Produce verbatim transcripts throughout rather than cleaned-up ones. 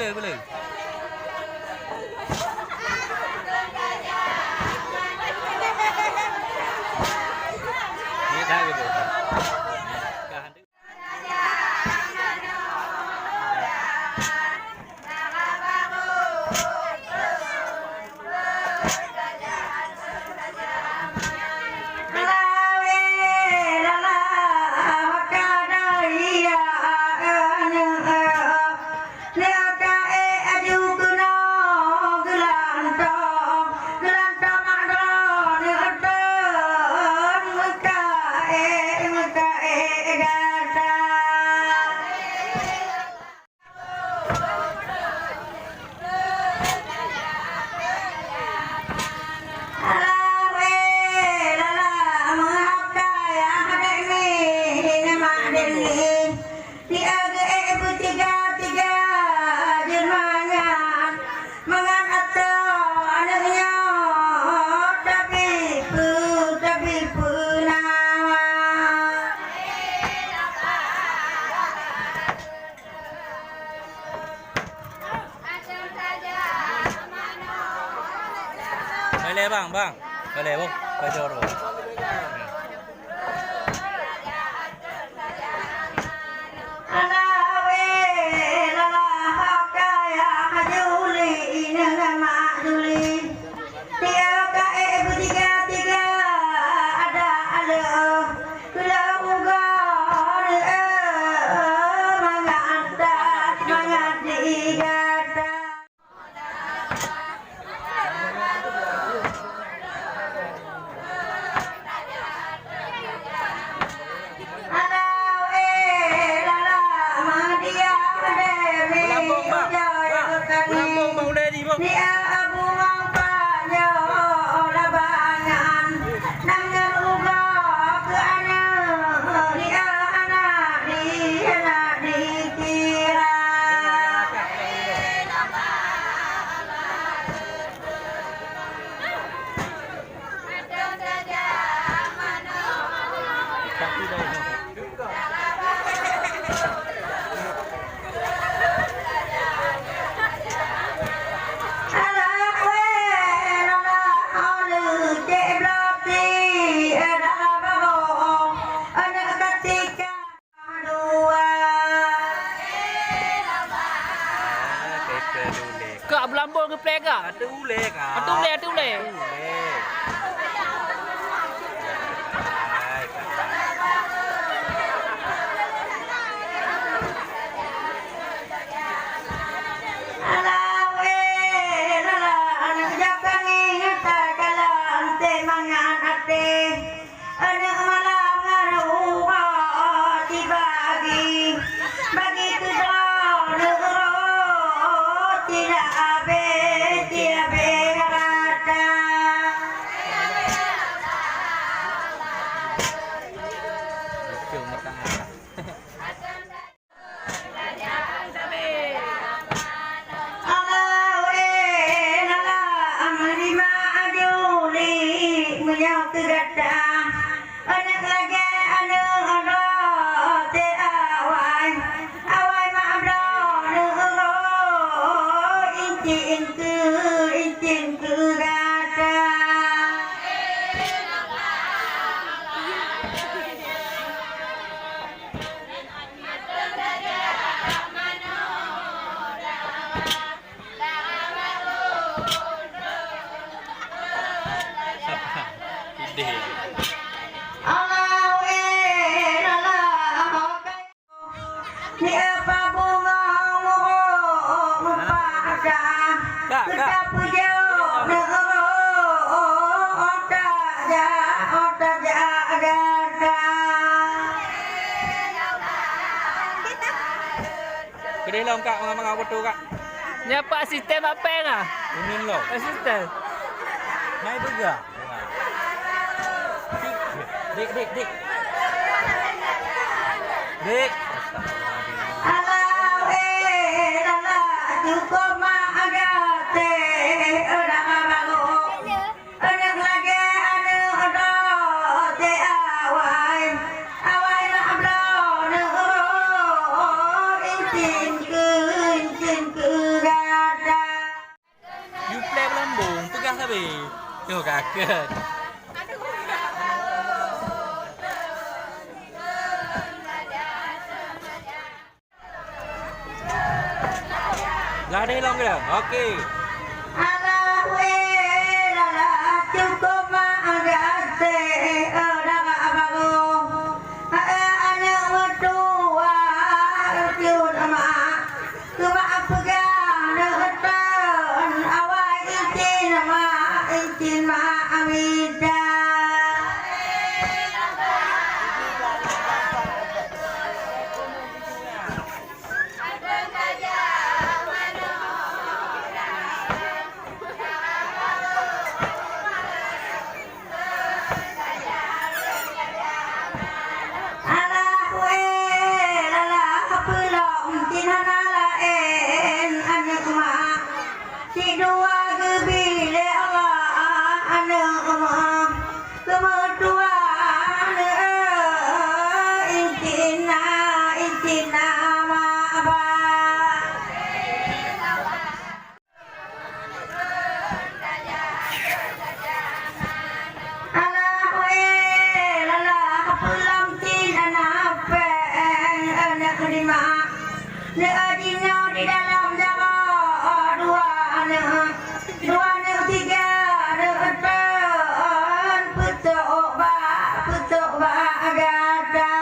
Boleh. Ni dah gitu. Boleh bang, bang. Boleh bang. Kacau tu. Meulambong, bang. Bang, meulambong, bang, ulèe di, bang. Kak, beulambong geuplè, Kak. Ateueh ulèe, Kak. Ateueh ulèe, ateueh ulèe. Ateueh ulèe. Hai, Kak. Alah, weh, alah, aneuk jak tangieng, tak jalan, teumangat até. Aneuk malam ngon uroe jibagi, bagi keu droeneuh uroe tidak habéh, tidak habéh rata. Alah weh, alah, meunyoe aju li, meunyoe keu gata, aneuk lagèe aneuk droe teuh awai, awai mak droeneuh, incin keu, incin keu gata. Kak, kak. Keudeh lom, Kak, mangat-mangat foto, Kak. Nyan pat asisten Mak Peng ah. Unin lom. Asisten. Mai beuga. Dik, dik, dik. Dik. Alah, eh, alah, cukup mak agak teh, udah mak baru. Aneuk lagèe aneuk droe teuh awai, awai mak droeneuh, incin keu, incin keu. Kakek. Dah ada hilang ke dah? Okey. Alah weh, alah, cukup mak gaséh, eh, dah mak baru. Eh, aneuk meutuah, cut mak. Keu mak peugah neuton, awai izin mak, izin mak mita. Alah weh, alah peulom cit hana laén aneuk mak. Cit dua geubi lé Allah aneuk mak. Keumeutuah aneuk, eh, intina, intina mak ba. Alah weh, alah peulom cit aneuk péng, aneuk lima. Neu'oh jinoe di dalam jaroe dua aneuk, dua aneuk tiga aneuk ton, peucok bak, peucok bak gata.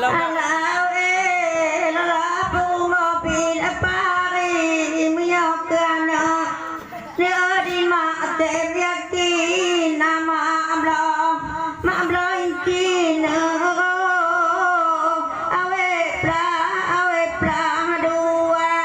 Alah weh, alah pungo pih pari meunyoe keu aneuk. Neu'oh di mak teubiet keu na mak bloe, mak bloe keu neu'oh. Awai plah, awai plah dua.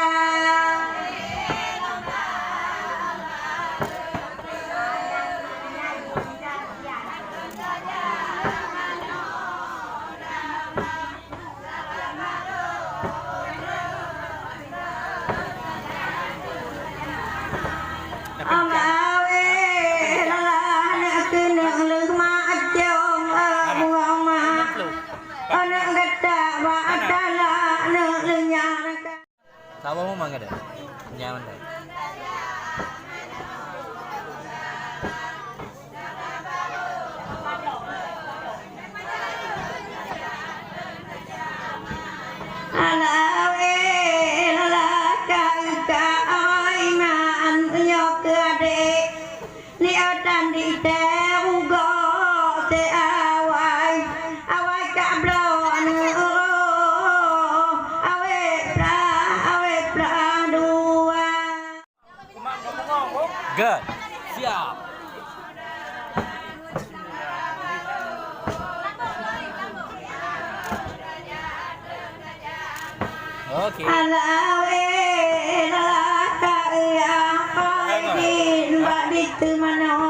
Alah weh, alah aneuk keuneuk leuh macam, eh, buang mak. Aneuk gata bak tala aneuk leunyar. Saboh memang ada. Nyaman dah. Alah weh, alah ka, ka, oi, man, nyoe keu adék. Li atan di teuh ugoe teuh awai, awai ka bloe aneuk, awai plah, awai plah dua. Good. Siap. Oke. Alah weh, alah ka, ya, oi, bin, bak di teumanoe.